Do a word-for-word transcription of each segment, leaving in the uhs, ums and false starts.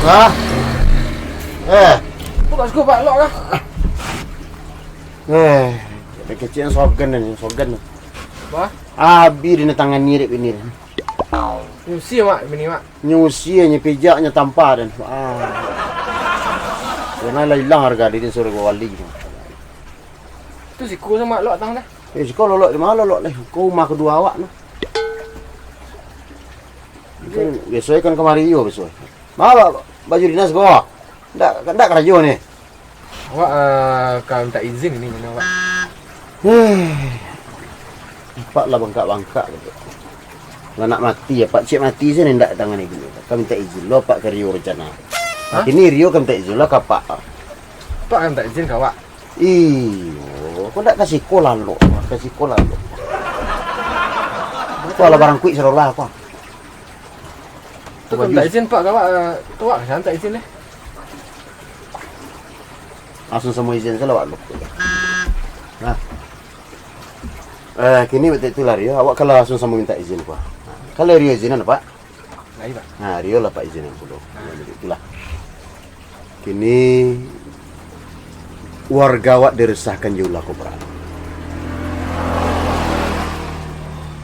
Ah. Eh. Kok kat siko, Pak, lok kah? Eh, kecek sogan ni, sogan. Wah. Abi di tangan ni dek bini. Nyusi, Mak, bini, Mak. Nyusi, nyo pijak, nyo tampa den. Ah. Karena lah hilang harga diri, suruh gua wali. Tu siko sama lok tang dah. Eh, siko lolok di mana lolok deh? Ko rumah kedua awak nah. Kan biaso kan kamari iyo biaso. Maaf, Pak, baju dinas ko. Ndak, ndak karajo ni. Awak, eh, ka minta izin ni, mano, Pak? Heh. Apak lah bangkak-bangkak gitu. Lah nak mati ya, Pak. Cik mati saja ndak tangan ibu. Ka minta izin lo, Pak, ka Rio rencana. Hah? Kini Rio ka minta izin lah ka Pak. Pak ka minta izin ka awak? Iyo, ko ndak ka siko lalok, ka siko lalok. Ko lah barang kuik sarolah ko. Tu ka minta izin, Pak, ka awak, eh, ka awak ka minta izin deh. Langsung samo izin sajo lah, Pak. Nah. Eh, kini waktu itu lah Rio, awak kalau langsung samo minta izin ko. Nah, kalau Rio izinan, Pak? Lai, Pak. Nah, Rio lah, Pak, izinan pulo. Nah, jadi itulah. Kini warga awak diresahkan jo ulah kobra.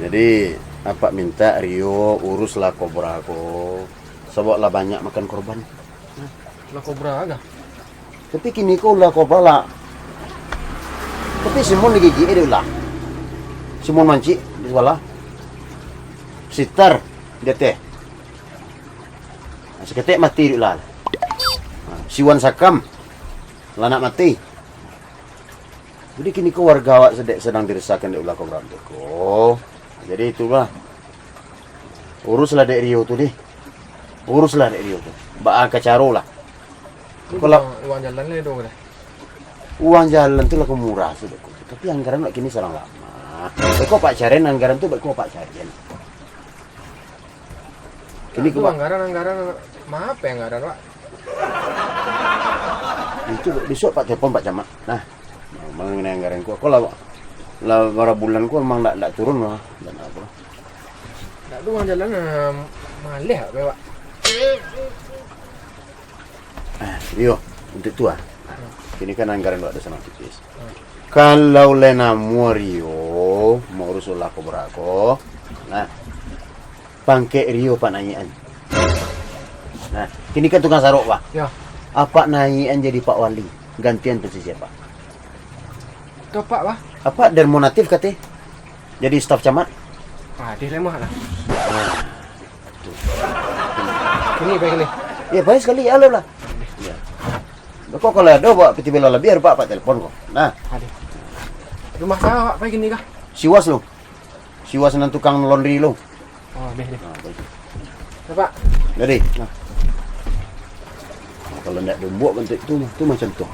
Jadi, apak minta Rio uruslah kobra ko, sabab lah banyak makan korban. Ulah kobra kah? Tapi kini ko ulah kobra lah. Tapi Simon digigik dek ulah. Simon mancik di sabalah. Sitar di ateh. Nah, saketek mati dek ulah. Nah, si Wan Sakam lah nak mati. Jadi kini ko warga awak sedek sadang diresahkan dek ulah kobra tu ko. Jadi itulah. Uruslah dek Rio tu deh. Uruslah dek Rio tu. Baa ka caro lah. Ko lah uang, uang jalan lah ado dah. Uang jalan tu lah ko murah sudah ko. Tapi anggaran awak kini sadang lamah. Beko Pak carian anggaran tu, beko Pak carian. Kini ko, Pak, anggaran-anggaran, ma apo anggaran, Pak? Itu besok Pak telepon Pak Camat. Nah, mengenai anggaran ko, ko lah, lah bara bulan ko memang ndak, ndak turun lah. Dan apo? Ndak tu uang jalan, ah, maleh apo, Pak? Ah, iyo, untuk tu ah. Kini kan anggaran awak ado sanang tipis. Kalau lai namuah Rio maurus ulah kobra ko, nah, pangkek Rio apak naiakan. Nah, kini kan tukang sarok, Pak. Yo. Apak naiakan jadi Pak Wali, gantian posisi apak. Tu apak, Pak? Apak dari Monatif kateh. Jadi staf camat. Ah, deh lemah lah. Nah. Kini pai kali. Yo, pai sakali, alah lah. Yo. Kok kalau ado buek piti bela labiah, Pak, Pak telepon ko. Nah. Aduh. Rumah sia, Pak, pai kini kah? Siwas lo. Siwas nan tukang laundry lo. Oh, deh, deh. Nah, baik. Yo, Pak. Jadi, nah. Nah, kalau ndak diumbuak bantuak tu, tu macam tu.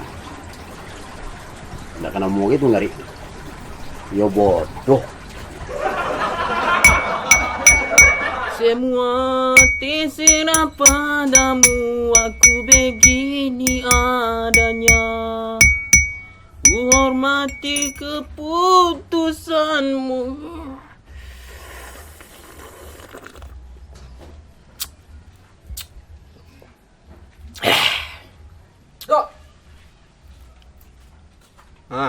Ndak ka namuah gitu ngari. Yo bodoh. Semua terserah padamu, aku begini adanya. Ku hormati keputusanmu. Dok. Ha.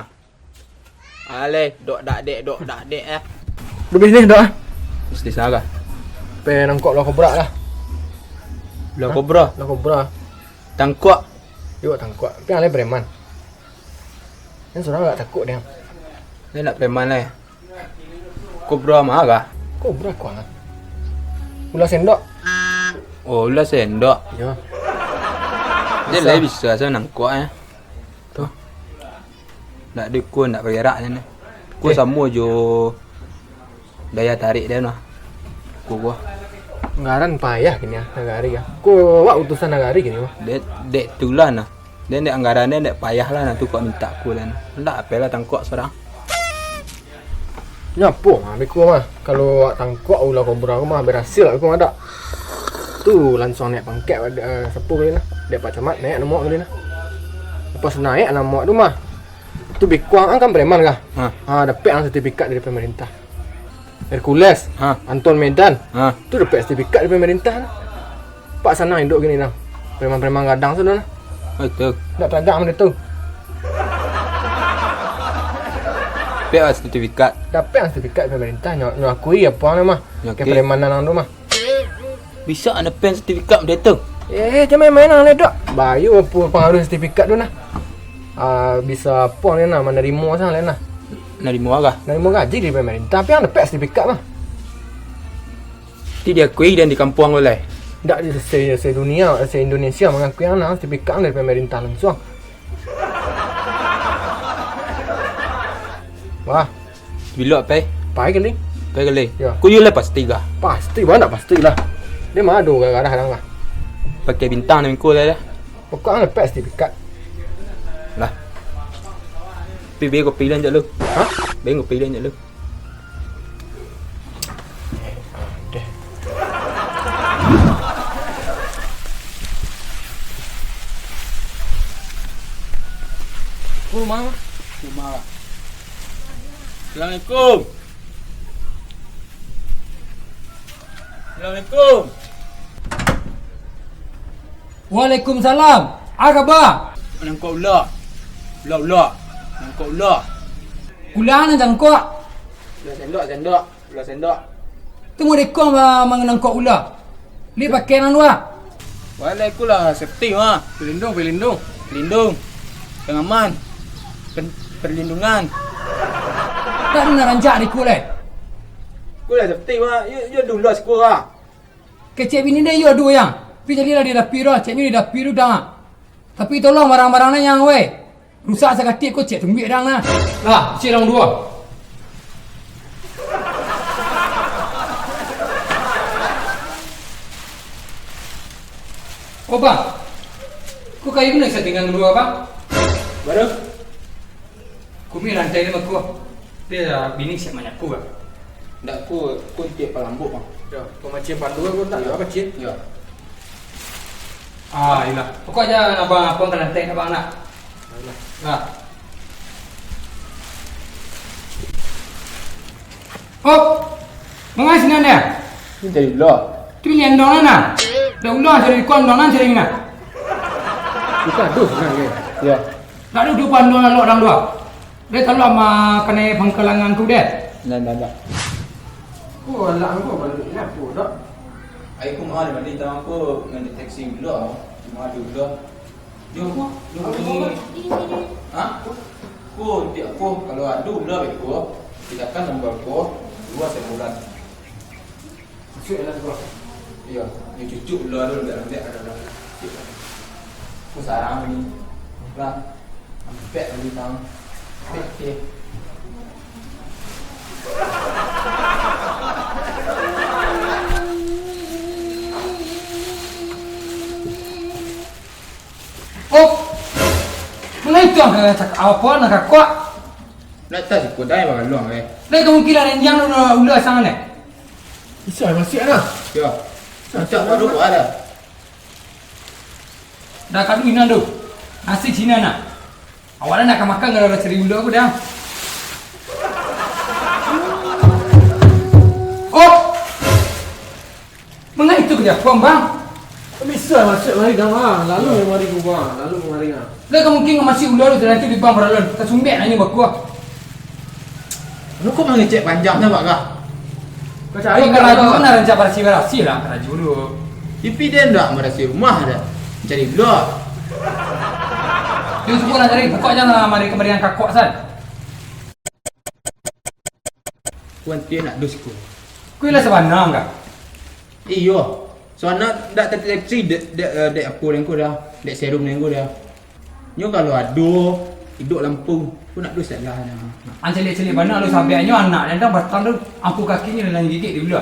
Aleh, dok dak dek, dok dak dek, eh. Duh bisnis, Dok, ah. Bisnis apo? Pai nangkok ulah kobra lah. Ulah kobra? Ulah kobra. Tangkok? Iyo, tangkok. Tapi aleh preman. Nan surang agak takuik deh. Lai ndak preman lai. Kobra ma kah? Kobra kuangan. Ulah sendok. Oh, ulah sendok. Yo. Jan lai bisa asa nangkok, eh. Tu. Ndak dikun, ndak bagerak jan. Ko samo jo daya tarik den lah. Ko, ko. Anggaran payah kini ah, nagari ah. Ko awak utusan nagari kini mah. Dek, dek tu lah nah. Den dek anggaran den dek payah lah nah tu kok mintak ko lah nah. Ndak apo lah tangkok surang. Nyo apo mah, beko mah. Kalau awak tangkok ulah kobra ko mah, barasil awak ko mah dak. Tu lansuang naiak pangkek, eh, sapo kali nah. Dek Pak Camat naiak namuak kali nah. Lepas naiak namuak tu mah. Tu beko ang kan preman kah? Ha. Ha, dapek ang sertifikat dari pemerintah. Hercules, ha. Anton Medan. Ha. Tu dapek sertifikat dari pemerintah nah. Pak sanang iduik kini nah. Preman-preman gadang tu nah. Oh, itu. Ndak tagak macam tu. Dapek lah sertifikat. Dapek lah sertifikat pemerintah, nyo, nyo akui apo nyo mah. Nyo akui. Kepremanan ang tu mah. Bisa ado pen sertifikat macam tu? Eh, jangan main-main lah, Dok. Bayu apo pangaruh sertifikat tu nah. Ah, bisa apo ni nah, manarimo sajo lah nah. Narimo agah? Narimo gaji dari pemerintah, tapi ang dapek sertifikat mah. Ti diakui dan di kampuang lo lai? Ndak di se-, se-, sedunia, se-Indonesia mangakui ang nah, sertifikat ang dari pemerintah langsung. Wah. Bilo pai? Pai kali. Pai kali? Yo. Ko iyo lah pasti kah? Pasti, bah, ndak pasti lah. Di ma ado garah-garah dang lah. Pakai bintang nan ko lah. Pokok ang dapek sertifikat. Lah. Pi, beko pilan jak lu. Hah? Beko pilan jak lu. Eh, deh. Ko rumah, Mas? Rumah, Pak. Assalamualaikum. Assalamualaikum. Waalaikumsalam. Apo kaba? Nangkok ula. Ula, ula. Nangkok ula. Ula nan jangkok. Ula sendok, sendok. Ula sendok. Tu modeko ma-, manangkok ula. Li pakai nan dua. Waalaikumsalam, safety mah. Pelindung, pelindung. Pelindung. Pengaman. Pen-, perlindungan. Tak dengar rancak di ku lai. Ku lah safety mah. Yo, yo dulu lah siko lah. Kecek bini dia yo ado yang. Tapi jadilah di dapur lah. Ceknyo di dapur tu dah. Tapi tolong barang-barang nan yang weh. Rusak sakatik ko cek tumbuik dang nah. Lah, cek dang duo. Oh, Bang. Ko kayu ko nan satinggang duo, Bang? Baru? Kumi lantai ni, Bang, ko. Dia bini siap manyaku, Bang. Ndak, ko, ko tiap palambok, Bang. Yo, pamacik pandu ko tak? Yo. Apa, Cik? Yo. Ah, iyolah. Pokoknyo abang, abang ka lantai abang nak. Ayolah. Nah. Op! Mangai sinan dia? Ni dari ulo. Tu ni andong nan nah. Dah ulo dari kau andong nan dari nah. Kita aduh sinan dia. Ya. Tak ada dua andong nan lok dang dua. Dia tahu lah ma kanai pangkalangan tu deh. Nah, nah, nah. Ko alah ko balik ni apo dak? Ai ko mah balik tang ko ngan deteksi ulo. Cuma ada ulo. Yo, yo ni. Ha? Ko tiap ko kalau ada ulo beko, kita kan nombor ko dua sebulan. Masuk dalam gua. Iyo, ni cucuk ulo tu lembek-lembek ada dalam. Aku sarang ni. Lah. Ampek lagi tang. Ampek, okey. Oh. Manga itu ang cakap apo nan kakok? Nak tas ikut dai bagaluang eh. Lai kamungkinan yang ulo asang ne. Isa masih ada. Yo. Cak baru buat ada. Dah kadu inan tu. Nasi Cina nak. Awak dah nak makan kalau dah cari ulo aku dah. Oh. Manga itu ka Japun, Bang? Bisa masuk mari dah, Bang. Lalu mari ku, Bang. Lalu mari, ah. Lah, ka mungkin masih ulo tu, nanti di Bang paralon. Tasumbek nyo bakuah. Lu kok mangecek panjang dah, Bang, kah? Kau cari karajo kan nak rancak barasih-barasih lah, karajo dulu. Tapi dia ndak barasih rumah dah. Cari ulo. Dia suruh nak cari, pokoknya lah mari kemarian kakok, San. Kuan tian nak dus ku. Kuilah sabanang, Kak. Iyo. Soalnya ndak terdeteksi dek, dek, eh, dek apo den ko dah, dek serum den ko dah. Nyo kalau ado, iduik lampu, ku nak dus lah dah. An caliak-caliak bana lu, sampai nyo anak den dah batang tu, ampu kakinyo lah gigik di ulo.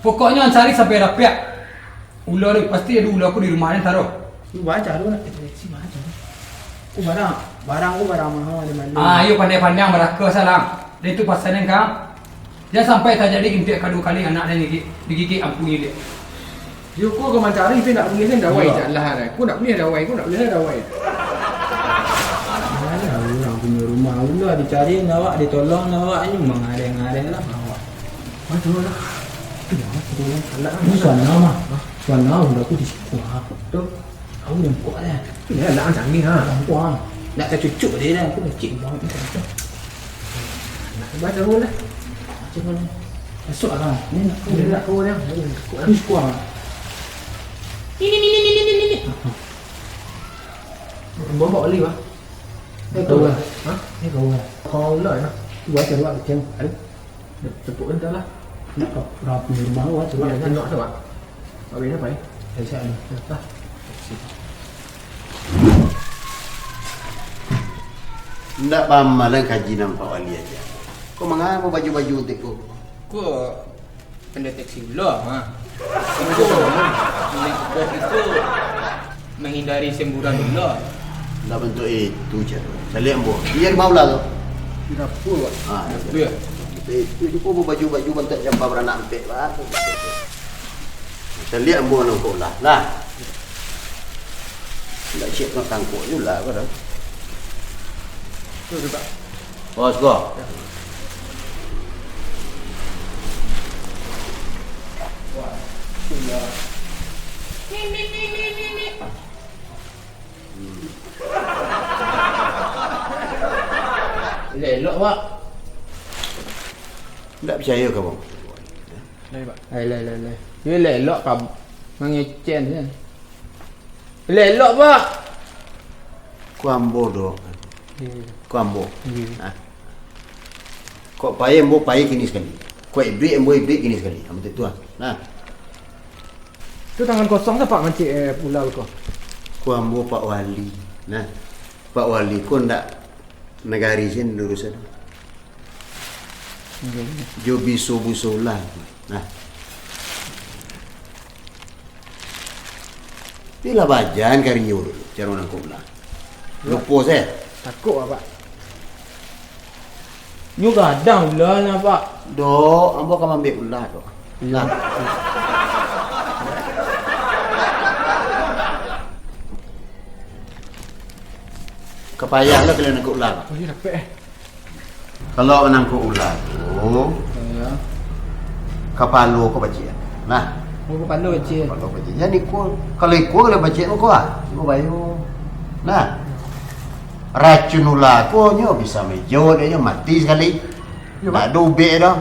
Pokoknyo an cari sampai dapek. Ulo tu, pasti ado ulo aku di rumah ni, taruh. Lu baca lu nak deteksi baca. Ku barang, barang ku barang mahal di mana? Ah, ayo pandai-pandai baraka salang. Dan itu pasal yang kang. Jangan sampai terjadi intik kedua kali anak dan gigit, digigit ampunya dia. Yo, ku ka mancari, tapi nak boleh kan dawai je lah. Ku nak boleh dawai, ku nak boleh dawai. Alah, urang punyo rumah ulo dicari awak, ditolong awak, ni mangareh-ngareh lah awak. Betul lah. Ini suana mah. Suana udah aku di siko. Tu. Aku yang kuat lah. Ini lah, jangan canggih, ha. Yang kuat. Nak tercucuk dia dah. Aku dah cik bang. Nak baca dulu lah. Baca dulu. Masuk lah. Ni nak, ni nak kau dia. Ni kuat. Ini, ini, ini, ini, ini. Bawa balik, Bang. Ni kau lah. Ha? Ni kau lah. Kau lah, ya. Dua, dua, macam. Aduh. Tepuk entah lah. Nak kau rapi rumah, wah, coba. Ya, tengok tu, Pak. Pak Win apa, eh? Saya siap ni. Dah. Ndak pamalan kaji nampak wali aja. Kau mangapa baju-baju untik kau? Kau pendeteksi ular, ha. Itu, itu menghindari semburan ular. Ndak bantuak itu, caro. Caliak ambo. Iyo, di ma ular tu? Di dapur, Pak. Ha, di dapur, ya. Itu, itu juo baju-baju bantuak jampa baranak ampek, Pak. Caliak ambo nangkok ular. Nah. Ndak siap nak tangkok je ular, Pak, dah. Tu, tu, Pak. Bos, go. Elok-elok, Pak. Ndak picayo ka, Bang? Lai, Pak. Lai, lai, lai, lai. Yo elok-elok ka mangecek se. Elok-elok, Pak. Ko ambo doh. Iyo. Ko ambo. Iyo. Nah. Kok pai ambo pai kini sakali. Kok iduik ambo iduik kini sakali. Ambo tu, ah. Nah. Tu tangan kosong tu, Pak, mancik, eh, ular ko. Ko ambo Pak Wali. Nah. Pak Wali ko ndak nagari sen urusan. Iyo. Jo biso buso ular. Nah. Itulah bajan karinyo tu, caro nangkok ular. Lupo se. Takok, Pak. Nyo gadang ular nah, Pak. Dok, ambo ka maambiak ular tu. Iyo. Nah. Ka payah lah kalian nangkok ular. Oh, iyo, dapek, eh. Kalau manangkok ular tu, Iyo. Kapalo ko pacik. Nah. Oh, kapalo pacik. Kapalo pacik. Jadi ko, kalau iko kalau pacik ko, ah, iko bayo. Nah. Racun ular ko nyo bisa mejo dek nyo mati sakali. Iyo, Pak. Ndak ado ubek doh.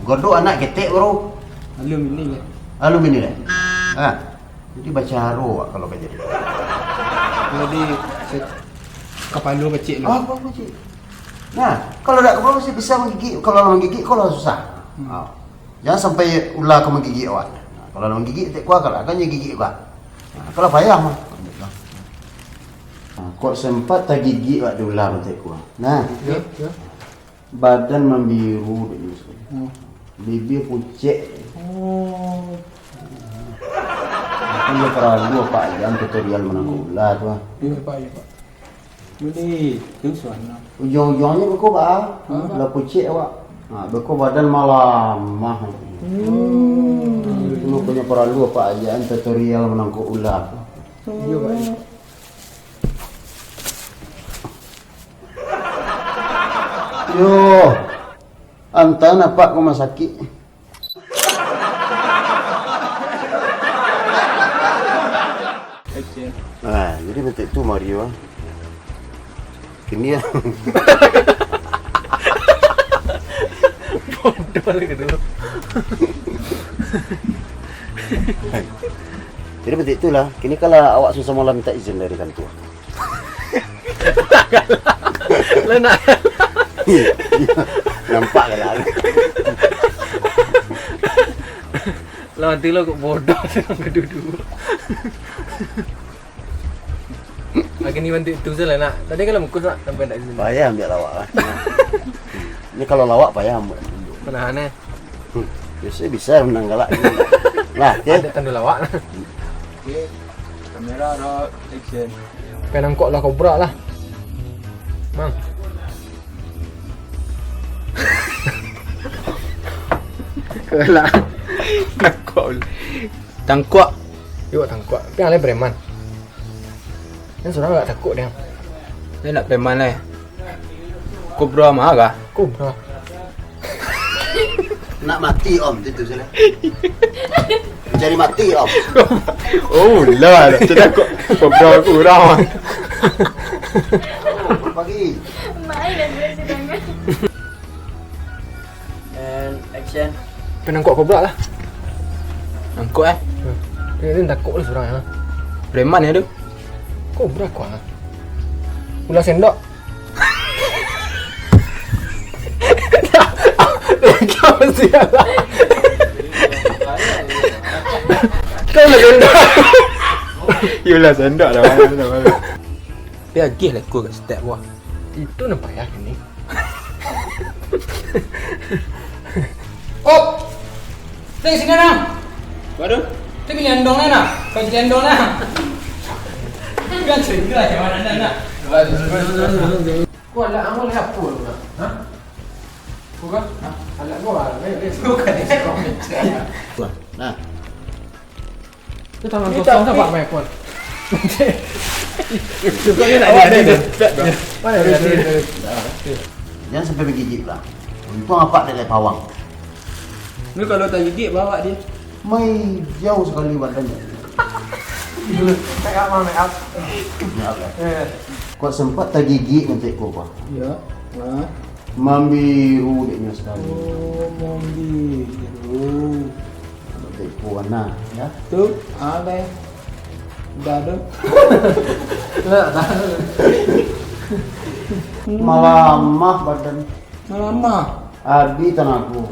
Godok anak ketek baru. Alun bini, Pak. Alun bini, Pak. Ha. Jadi bacaro awak kalau ka jadi. Jadi, se-, kapalo pacik tu. Ah, kapalo pacik. Nah, kalau dak kapalo pacik bisa manggigik, kalau lah manggigik, kalau susah. Hmm. Ha. Jangan sampai ular ka manggigik awak. Nah, kalau lah manggigik, tak kuat kalau kan dia gigik awak. Nah, kalau payah mah. Nah, kok sempat tagigik awak di ular, tak kuat. Nah. Yo, yo. Badan mambiru, dek nyo. Hmm. Bibia pucek. Oh. Kan nyo paralu apak aja tutorial manangkok ular tu, ah. Iyo, Pak, iyo, Pak. Jadi, tu suana. Ujuang-ujuangnyo beko, Pak, ah. Hah? Lah pucek awak. Ha, beko badan malamah. Hmm. Itu makonyo paralu apak aja tutorial manangkok ular. Iyo, Pak, iyo. Yo, anta napak rumah sakik. Action. Nah, jadi bentuk tu Mario, ah. Kini, ah. Bodoh lagi tu. Jadi bentuk itulah. Kini kalau awak susah malam minta izin dari kantua. Lah nak. Nampak kan lah. Lah, nanti lo kok bodoh sih, nang kadudu. Lagi ni bantu itu salah nak. Tadi kalau mukus nak sampai tak izin. Payah ambil lawak lah. Ini kalau lawak payah ambil. Menahan, eh. Hmm. Biasa bisa menang galak. Nah, oke. Ada tandu lawak. Oke. Kamera roll, action. Penangkok lah kobra lah. Mang. Kelak. Tangkok. Tangkok. Yo, tangkok. Tapi alai preman. Kan surang agak takut dia. Dia nak preman lai. Kobra mah kah? Kobra. Nak mati, Om, itu, itu salah. Mencari mati, Om. Oh, lah, dah cakap kok kobra kurang. Pagi. Main dah berasa tangan. And action. Kena angkot kobra lah. Angkot, eh? Hmm. Ini takut lah surang, ah. Preman ya tu. Kobra kuah. Ulah sendok. Kau lah sendok. Yolah, sendok dah, dah, dah, dah. Tapi agih lah ko kat step wah. Itu nampak ya kini. Op! Teng sini, nah. Waduh. Teng lendong, nah. Kau lendong, nah. Kan cerita macam mana, nah. Waduh. Kau alat amal apa lu, nah? Ha? Kau kan? Ha? Alat kau lah. Kau kan? Nah. Tu tangan kosong tu, Pak Maikon. Contohnya nak ada, ada. Mana dia? Jangan sampai menggigit lah. Untung apak tak ada pawang. Ni kalau tak gigit, bawa dia. Mai jauh sekali badannya. Make up, make up. Make up, ya. Eh. Kok sempat tergigit nanti kau, Pak? Ya. Wah. Mambiru deknya sekali. Oh, mambiru. Betul, nah, ya. Tu, ada. Dah tu. Tak tahu. Malamah badan. Malamah. Abi tanago.